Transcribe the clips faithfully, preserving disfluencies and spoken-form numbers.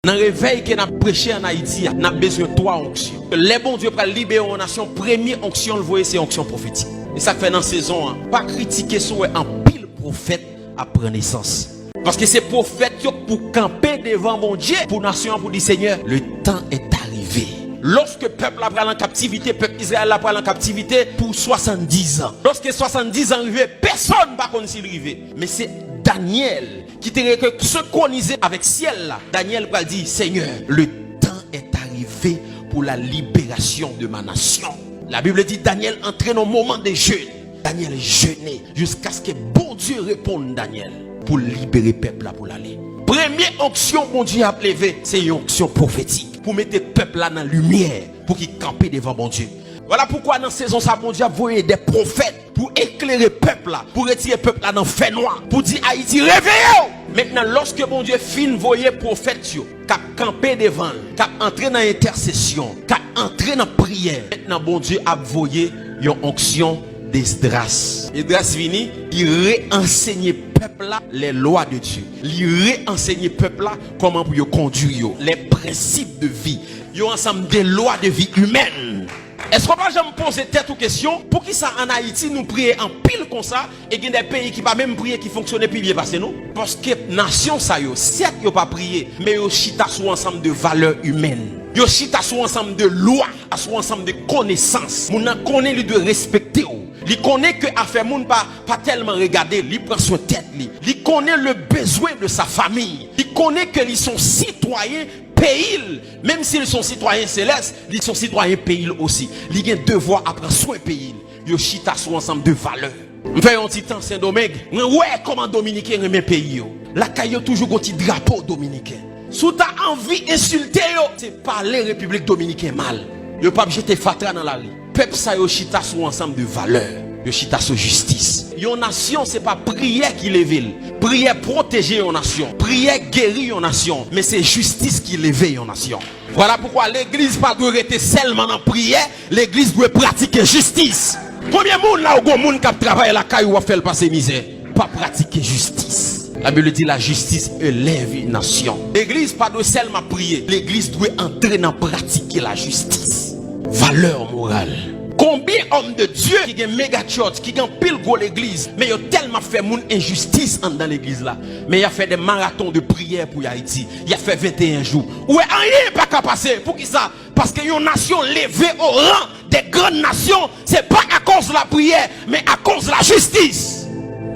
Nan revèy ke n ap preche ann Ayiti a, n ap bezwen twa onksyon. Lè Bondye pral libere yon nasyon, premye onksyon l voye se onksyon pwofetik. E sa k fè nan sezon an, pa kritike si w wè anpil pwofèt ap pran nesans. Paske se pwofèt yo k pou kanpe devan Bondye, pou nasyon an, pou di, Senyè, le temps est arrivé. Lòske pèp la pral an kaptivite, pèp Izrayèl la pral an kaptivite pou swasanndiz an. Lòske swasanndiz an rive, pèsonn pa konn si l rive. Men se Danyèl ki te rete senkwonize avèk syèl la. Danyèl pral di, Senyè, le temps est arrivé pour la libération de ma nation. La Bible dit, Daniel entre dans un moment de jeûne. Danyèl jene jiskaske Bondye reponn Danyèl pou libere pèp la pou l ale. Premye onksyon Bondye ap leve, se yon onksyon pwofetik pou mete pèp la nan limyè, pou ki kanpe devan Bondye. Vwala poukwa nan sezon sa, Bondye ap voye de pwofèt pou eklere pèp la, pou retire pèp la nan fènwa, pou di Ayiti, reveye w! Mentnan, lòske Bondye fin voye pwofèt yo, k ap kanpe devan l, k ap antre nan entèsesyon, k ap antre nan priyè, mentnan Bondye ap voye yon onksyon Esdras. Esdras vini, li reansenye pèp la les lois de Dieu. Li reansenye pèp la kòman pou yo kondui yo, les principes de vie, yon ansanm de lwa de vi imèn. Èske w pa janm poze tèt ou kesyon, poukisa ann Ayiti nou priye anpil konsa, e gen de peyi ki pa menm priye ki fonksyone pi byen pase nou? Paske nasyon sa yo, sèt yo pa priye, men yo chita sou ansanm de valè imèn. Yo chita sou ansanm de lwa, sou ansanm de konesans. Moun nan konnen li dwe respekte w. Li konnen ke afè moun pa, pa tèlman regade l, li pran swen tèt li. Li konnen le bezwen de sa famiy. Li konnen ke li se yon sitwayen peyi l, menm si l se yon sitwayen selès, li se yon sitwayen peyi l osi. Li gen devwa a pran swen peyi l. Yo chita sou ansanm de valè. M fè yon ti tan Sendomeng, mwen wè kòman Dominiken renmen peyi yo. Lakay yo toujou gon ti drapo dominiken. Si w ta anvi ensilte yo, se pale Repiblik Dominiken mal. Yo p ap jete fatra nan lari. Pèp sa yo chita sou ansanm de valè. Yo chita sou jistis. Yon nasyon, se pa priyè ki leve l. Priyè pwoteje yon nasyon. Priyè geri yon nasyon. Men se jistis ki leve yon nasyon. Vwala poukwa legliz pa dwe rete sèlman nan priyè, legliz dwe pratike jistis. Konbyen moun la ou gon moun k ap travay lakay ou, w ap fè l pase mizè? Pa pratike jistis. La Bible dit la justice élève une nation. Legliz pa dwe sèlman priye, legliz dwe antre nan pratike lajistis. Valè moral. Konbyen òm de Dye ki gen mega church, ki gen anpil gwo legliz, men yo tèlman ap fè moun enjistis anndan legliz la, men y ap fè de maraton de priyè pou Ayiti. Y ap fè venteyen jou. Ou wè, anyen pa ka pase. Poukisa? Paske yon nasyon leve o ran de grann nasyon, se pa akoz lapriyè, men akoz lajistis.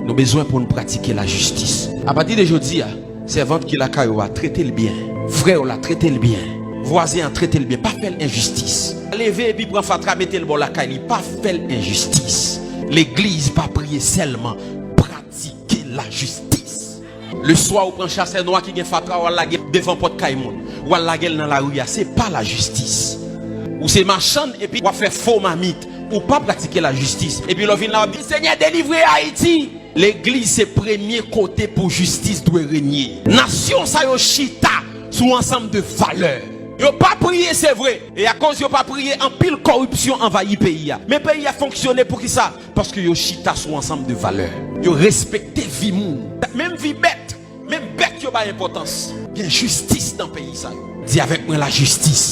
Nou bezwen pou n pratike lajistis. Apati de jodi a, sèvant ki lakay ou a, trete l byen. Frè w la, trete l byen. Vwazen an, trete l byen. Pa fè l enjistis. Leve epi pran fatra, mete l bò lakay li. Pa fè l enjistis. Legliz pa priye sèlman. Pratike lajistis. Leswa, ou pran chasè nwa ki gen fatra, w al lage devan pòt kay moun. W al lage l nan lari a. Se pa lajistis. Ou se machann epi w ap fè fo mamit. Ou pa pratike lajistis. Epi lè w vin la, w ap di, Senyè, delivre Ayiti! Legliz se premye kote pou jistis dwe renye. Nasyon sa yo chita sou ansanm de valè. Yo pa priye, se vre. E akoz yo pa priye, anpil kòripsyon anvayi peyi a. Men peyi a fonksyone poukisa? Paske yo chita sou ansanm de valè. Yo respekte vi moun. Menm vi bèt. Menm bèt yo bay enpòtans. Gen jistis nan peyi sa yo. Di avèk mwen, lajistis.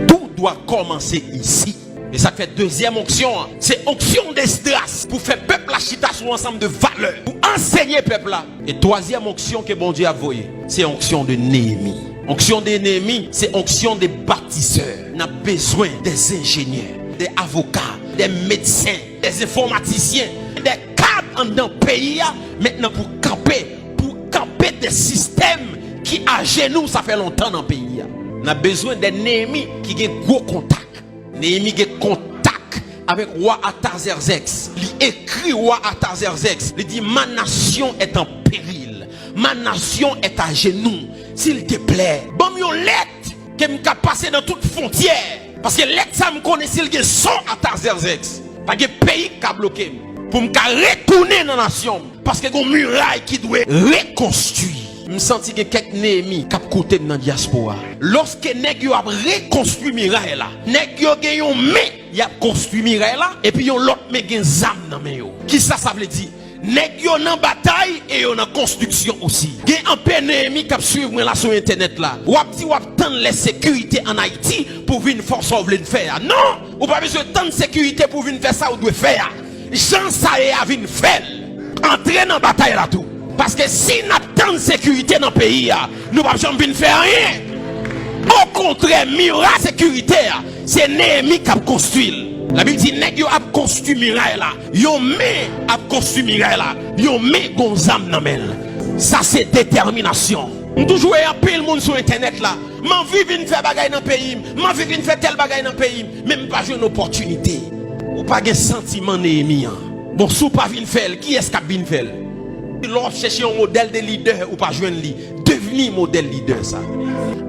Tout doit commencer ici. E sa k fè dezyèm onksyon an, se onksyon Esdras pou fè pèp la chita sou ansanm de valè, pou ansenye pèp la. E twazyèm onksyon ke Bondye ap voye, se onksyon de Neyemi. Onksyon de Neyemi, se onksyon de batisè. N ap bezwen de enjenyè, de avoka, de medsen, de enfòmatisyen, de kad anndan peyi a, mentnan pou kanpe, pou kanpe de sistèm ki ajenou, sa fè lontan nan peyi a. N ap bezwen de Neyemi ki gen gwo kontak. Neyemi gen kontak avèk wa Atazèzèks. Li ekri wa Atazèzèks. Li di, Ma nation est en péril. Ma nation est à genoux. S'il te plaît, ban m yon lèt ke m ka pase nan tout fwontyè. Paske lèt sa, m konnen si l gen son Atazèzèks, pa gen peyi k ka bloke m. Pou m ka retounen nan nasyon m. Paske gon miray ki dwe rekonstwi. M santi gen kèk Neyemi k ap koute m nan dyaspora. Lòske nèg yo ap rekonstwi miray la, nèg yo gen yon men y ap konstwi miray la, epi yon lòt men gen zam nan men yo. Kisa sa vle di? Nèg yo nan batay e yo nan konstriksyon osi. Gen anpe Neyemi k ap swiv mwen la sou entènèt la. W ap di w ap tann lè sekirite ann Ayiti pou w vin fè sa w vle n fè a. Non! Ou pa bezwen tann sekirite pou w vin fè sa w dwe fè a. Jan sa ye a, vin fè l. Antre nan batay la tou. Paske si n ap tann sekirite nan peyi a, nou p ap janm vin fè anyen. Okontrè, miray sekirite a, se Neyemi k ap konstwi l. Labib di nèg yo ap konstwi miray la. Yon men ap konstwi miray la. Yon men gon zam nan men l. Sa se detèminasyon. M toujou wè anpil moun sou entènèt la. M anvi vin fè bagay nan peyi m. M anvi vin fè tèl bagay nan peyi m. Men m pa jwenn opòtinite. Ou pa gen santiman Neyemi an. Bon, si w pa vin fè l, kiyès k ap vin fè l? Lè w ap chèche yon modèl de lidè, ou pa jwenn li. Devni modèl lidè sa.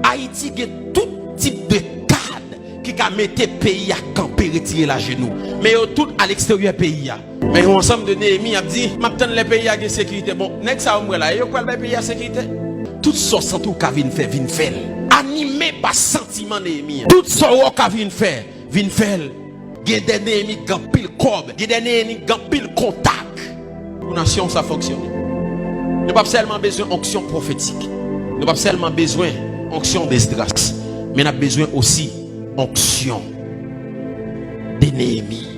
Ayiti gen tout tip de kad ki ka mete peyi a kanpe, retire l ajenou. Men yo tout alegsteryè peyi a. Men yon ansanm de Neyemi ap di, "M ap tann lè peyi a gen sekirite." Bon, nèg sa yo m wè la, e yo k pral bay peyi a sekirite? Tout sa w santi w ka vin fè, vin fè l. Anime pa santiman Neyemi an. Tout sa w ka vin fè, vin fè l. Gen de Neyemi k gen anpil kòb, gen de Neyemi k gen anpil kontak. Pou nasyon sa fonksyone, nou p ap sèlman bezwen onksyon pwofetik. Nou p ap sèlman bezwen onksyon Esdras, men n ap bezwen osi onksyon de Neyemi.